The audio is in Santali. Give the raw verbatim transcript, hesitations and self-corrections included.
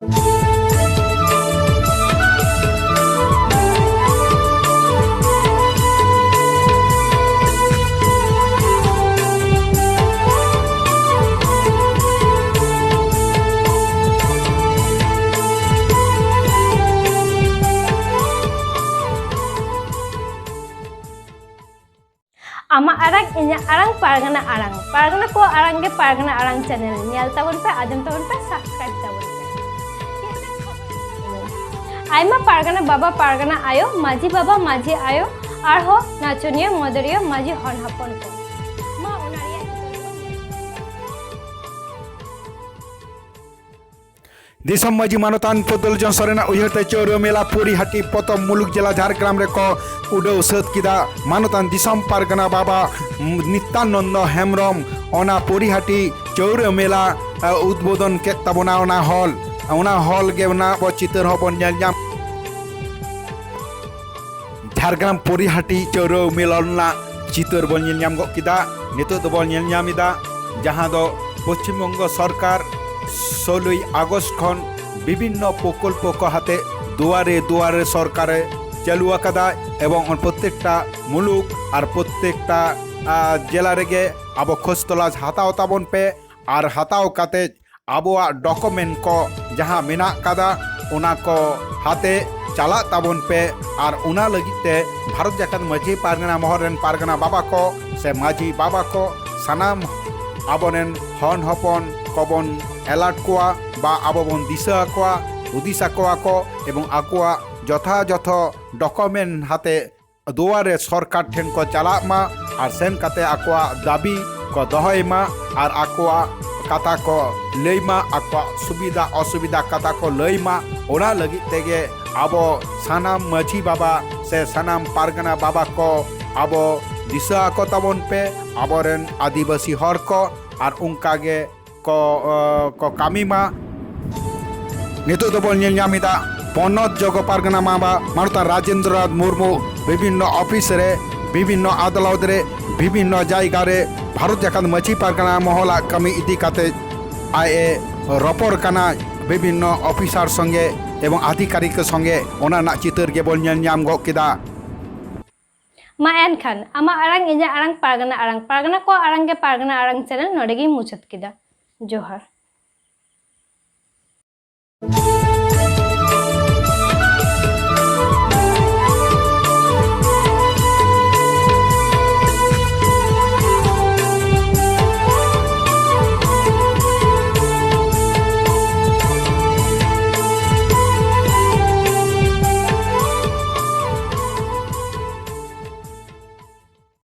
ᱟᱢᱟᱜ ᱟᱲᱟᱝ, ᱤᱧᱟᱹᱜ ᱟᱲᱟᱝ, ᱯᱟᱨᱜᱟᱱᱟ ᱟᱲᱟᱝ᱾ ᱯᱟᱨᱜᱟᱱᱟ ᱠᱚᱣᱟᱜ ᱟᱲᱟᱝ ᱜᱮ ᱯᱟᱨᱜᱟᱱᱟ ᱟᱲᱟᱝ channel᱾ ᱧᱮᱞ ᱛᱟᱵᱚᱱ ᱯᱮ, ᱟᱸᱡᱚᱢ ᱛᱟᱵᱚᱱ ᱯᱮ, subscribe ᱛᱟᱵᱚᱱ ᱯᱮ᱾ ᱟᱭᱢᱟ ᱯᱟᱨᱜᱟᱱᱟ ᱵᱟᱵᱟ, ᱯᱟᱨᱜᱟᱱᱟ ᱟᱭᱳ, ᱢᱟᱹᱡᱷᱤ ᱵᱟᱵᱟ, ᱢᱟᱹᱡᱷᱤ ᱟᱭᱳ, ᱟᱨᱦᱚᱸ ᱱᱟᱪᱚᱱᱤᱭᱟᱹ, ᱢᱚᱫᱚᱨᱤᱭᱟᱹ, ᱢᱟᱹᱡᱷᱤ ᱦᱚᱱ ᱦᱚᱯᱚᱱ ᱠᱚ᱾ ᱢᱟ ᱚᱱᱟ ᱨᱮᱭᱟᱜ ᱪᱤᱛᱟᱹᱨ ᱵᱚᱱ ᱧᱮᱞ ᱫᱟᱲᱮᱭᱟᱜᱼᱟ᱾ ᱫᱤᱥᱚᱢ ᱢᱟᱹᱡᱷᱤ ᱢᱟᱱᱚᱛᱟᱱ ᱯᱷᱩᱫᱩᱞ ᱡᱚᱱ ᱥᱚᱨᱮᱱᱟᱜ ᱩᱭᱦᱟᱹᱨ ᱛᱮ ᱪᱟᱹᱣᱨᱟᱹ ᱢᱮᱞᱟ ᱯᱚᱨᱤᱦᱟᱹᱴᱤ ᱯᱚᱛᱚᱵ ᱢᱩᱞᱩᱠ ᱡᱮᱞᱟ ᱡᱷᱟᱲᱜᱨᱟᱢ ᱨᱮᱠᱚ ᱩᱰᱟᱹᱣ ᱥᱟᱹᱛ ᱠᱮᱫᱟ᱾ ᱢᱟᱱᱚᱛᱟᱱ ᱫᱤᱥᱚᱢ ᱯᱟᱨᱜᱟᱱᱟ ᱵᱟᱵᱟ ᱱᱤᱛᱭᱟᱱᱚᱱᱫᱚ ᱦᱮᱢᱵᱨᱚᱢ ᱚᱱᱟ ᱯᱚᱨᱤᱦᱟᱹᱴᱤ ᱪᱟᱹᱣᱨᱟᱹ ᱢᱮᱞᱟ, ᱟ, ᱩᱫᱵᱳᱫᱚᱱ ᱠᱮᱫ ᱛᱟᱵᱚᱱᱟ᱾ ᱚᱱᱟ ᱦᱚᱞ, ᱚᱱᱟ ᱦᱚᱞ ᱜᱮ ᱚᱱᱟ ᱟᱵᱚ ᱪᱤᱛᱟᱹᱨ ᱦᱚᱸᱵᱚᱱ ᱧᱮᱞ ᱧᱟᱢ᱾ ᱡᱷᱟᱲᱜᱨᱟᱢ ᱯᱚᱨᱤᱦᱟᱹᱴᱤ ᱪᱟᱹᱣᱨᱟᱹ ᱢᱮᱞᱟ ᱨᱮᱱᱟᱜ ᱪᱤᱛᱟᱹᱨ ᱵᱚᱱ ᱧᱮᱞ ᱧᱟᱢ ᱜᱚᱫ ᱠᱮᱫᱟ᱾ ᱱᱤᱛᱚᱜ ᱫᱚᱵᱚᱱ ᱧᱮᱞ ᱧᱟᱢ ᱮᱫᱟ, ᱡᱟᱦᱟᱸ ᱫᱚ ᱯᱚᱪᱷᱤᱢ ᱵᱚᱝᱜᱚ ᱥᱚᱨᱠᱟᱨ ᱥᱳᱞᱳᱭ ᱟᱜᱚᱥᱴ ᱠᱷᱚᱱ ᱵᱤᱵᱷᱤᱱᱱᱚ ᱯᱨᱚᱠᱚᱞᱯᱚ ᱠᱚ ᱦᱟᱛᱮ ᱫᱩᱣᱟᱨᱮ ᱫᱩᱣᱟᱨᱮ ᱥᱚᱨᱠᱟᱨᱮ ᱪᱟᱹᱞᱩ ᱟᱠᱟᱫᱟ᱾ ᱮᱵᱚᱝ ᱯᱨᱚᱛᱮᱠᱴᱟ ᱢᱩᱞᱩᱠ ᱟᱨ ᱯᱨᱚᱛᱮᱠᱴᱟ, ᱟ, ᱡᱮᱞᱟ ᱨᱮᱜᱮ ᱟᱵᱚ ᱠᱷᱚᱡᱽ ᱛᱚᱞᱟᱥ ᱦᱟᱛᱟᱣ ᱛᱟᱵᱚᱱ ᱯᱮ᱾ ᱟᱨ ᱦᱟᱛᱟᱣ ᱠᱟᱛᱮ ᱟᱵᱚᱣᱟᱜ document ᱠᱚ ᱡᱟᱦᱟᱸ ᱢᱮᱱᱟᱜ ᱠᱟᱫᱟ, ᱚᱱᱟ ᱠᱚ ᱦᱟᱛᱮ ᱪᱟᱞᱟᱜ ᱛᱟᱵᱚᱱ ᱯᱮ᱾ ᱟᱨ ᱚᱱᱟ ᱞᱟᱹᱜᱤᱫ ᱛᱮ ᱵᱷᱟᱨᱚᱛ ᱡᱟᱠᱟᱛ ᱢᱟᱹᱡᱷᱤ ᱯᱟᱨᱜᱟᱱᱟ ᱢᱚᱦᱚᱞ ᱨᱮᱱ ᱯᱟᱨᱜᱟᱱᱟ ᱵᱟᱵᱟ ᱠᱚ ᱥᱮ ᱢᱟᱹᱡᱷᱤ ᱵᱟᱵᱟ ᱠᱚ, ᱥᱟᱱᱟᱢ ᱟᱵᱚᱨᱮᱱ ᱦᱚᱱ ᱦᱚᱯᱚᱱ ᱠᱚᱵᱚᱱ alert ᱠᱚᱣᱟ ᱵᱟ ᱟᱵᱚ ᱵᱚᱱ ᱫᱤᱥᱟᱹ ᱟᱠᱚᱣᱟ, ᱦᱩᱫᱤᱥ ᱟᱠᱚᱣᱟ ᱠᱚ, ᱮᱵᱚᱝ ᱟᱠᱚᱣᱟᱜ ᱡᱚᱛᱷᱟᱡᱚᱛᱷᱚ document ᱦᱟᱛᱮ ᱫᱩᱣᱟᱨᱮ ᱥᱚᱨᱠᱟᱨ ᱴᱷᱮᱱ ᱠᱚ ᱪᱟᱞᱟᱜ ᱢᱟ ᱟᱨ ᱥᱮᱱ ᱠᱟᱛᱮ ᱟᱠᱚᱣᱟᱜ ᱫᱟᱹᱵᱤ ᱠᱚ ᱫᱚᱦᱚᱭ ᱢᱟ ᱟᱨ ᱟᱠᱚᱣᱟᱜ ᱠᱟᱛᱷᱟ ᱠᱚ ᱞᱟᱹᱭ ᱢᱟ, ᱟᱠᱚᱣᱟᱜ ᱥᱩᱵᱤᱫᱷᱟ ᱚᱥᱩᱵᱤᱫᱷᱟ ᱠᱟᱛᱷᱟ ᱠᱚ ᱞᱟᱹᱭ ᱢᱟ᱾ ᱚᱱᱟ ᱞᱟᱹᱜᱤᱫ ᱛᱮᱜᱮ ᱟᱵᱚ ᱥᱟᱱᱟᱢ ᱢᱟᱹᱡᱷᱤ ᱵᱟᱵᱟ ᱥᱮ ᱥᱟᱱᱟᱢ ᱯᱟᱨᱜᱟᱱᱟ ᱵᱟᱵᱟ ᱠᱚ ᱟᱵᱚ ᱫᱤᱥᱟᱹ ᱟᱠᱚ ᱛᱟᱵᱚᱱ ᱯᱮ, ᱟᱵᱚᱨᱮᱱ ᱟᱹᱫᱤᱵᱟᱹᱥᱤ ᱦᱚᱲ ᱠᱚ, ᱟᱨ ᱚᱱᱠᱟ ᱜᱮ ᱠᱚ, ᱚ, ᱠᱚ ᱠᱟᱹᱢᱤ ᱢᱟ᱾ ᱱᱤᱛᱚᱜ ᱫᱚᱵᱚᱱ ᱧᱮᱞ ᱧᱟᱢ ᱮᱫᱟ, ᱯᱚᱱᱚᱛ ᱡᱚᱜᱚ ᱯᱟᱨᱜᱟᱱᱟ ᱢᱟᱵᱟ ᱢᱟᱱᱚᱛᱟᱱ ᱨᱟᱡᱮᱱᱫᱨᱚᱱᱟᱛᱷ ᱢᱩᱨᱢᱩ ᱵᱤᱵᱷᱤᱱᱱᱚ ᱚᱯᱷᱤᱥ ᱨᱮ, ᱵᱤᱵᱷᱤᱱᱱᱚ ᱟᱫᱟᱞᱚᱛ ᱨᱮ, ᱵᱤᱵᱷᱤᱱᱱᱚ ᱡᱟᱭᱜᱟ ᱨᱮ ᱵᱷᱟᱨᱚᱛ ᱡᱟᱠᱟᱛ ᱢᱟᱹᱡᱷᱤ ᱯᱟᱨᱜᱟᱱᱟ ᱢᱚᱦᱚᱞᱟᱜ ᱠᱟᱹᱢᱤ ᱤᱫᱤ ᱠᱟᱛᱮ ᱟᱡ ᱮ ᱨᱚᱯᱚᱲ ᱠᱟᱱᱟ᱾ ᱵᱤᱵᱷᱤᱱᱱᱚ ᱚᱯᱷᱤᱥᱟᱨ ᱥᱚᱸᱜᱮ ᱮᱵᱚᱝ ᱟᱫᱷᱤᱠᱟᱨᱤᱠ ᱠᱚ ᱥᱚᱸᱜᱮ ᱚᱱᱟ ᱨᱮᱱᱟᱜ ᱪᱤᱛᱟᱹᱨ ᱜᱮᱵᱚᱱ ᱧᱮᱞ ᱧᱟᱢ ᱜᱚᱫ ᱠᱮᱫᱟ᱾ ᱢᱟ ᱮᱱᱠᱷᱟᱱ, ᱟᱢᱟᱜ ᱟᱲᱟᱝ, ᱤᱧᱟᱹᱜ ᱟᱲᱟᱝ, ᱯᱟᱨᱜᱟᱱᱟ ᱟᱲᱟᱝ, ᱯᱟᱨᱜᱟᱱᱟ ᱠᱚᱣᱟᱜ ᱟᱲᱟᱝ ᱜᱮ ᱯᱟᱨᱜᱟᱱᱟ ᱟᱲᱟᱝ ᱪᱮᱱᱮᱞ ᱱᱚᱰᱮ ᱜᱤᱧ ᱢᱩᱪᱟᱹᱫ ᱠᱮᱫᱟ᱾ ᱡᱚᱦᱟᱨ᱾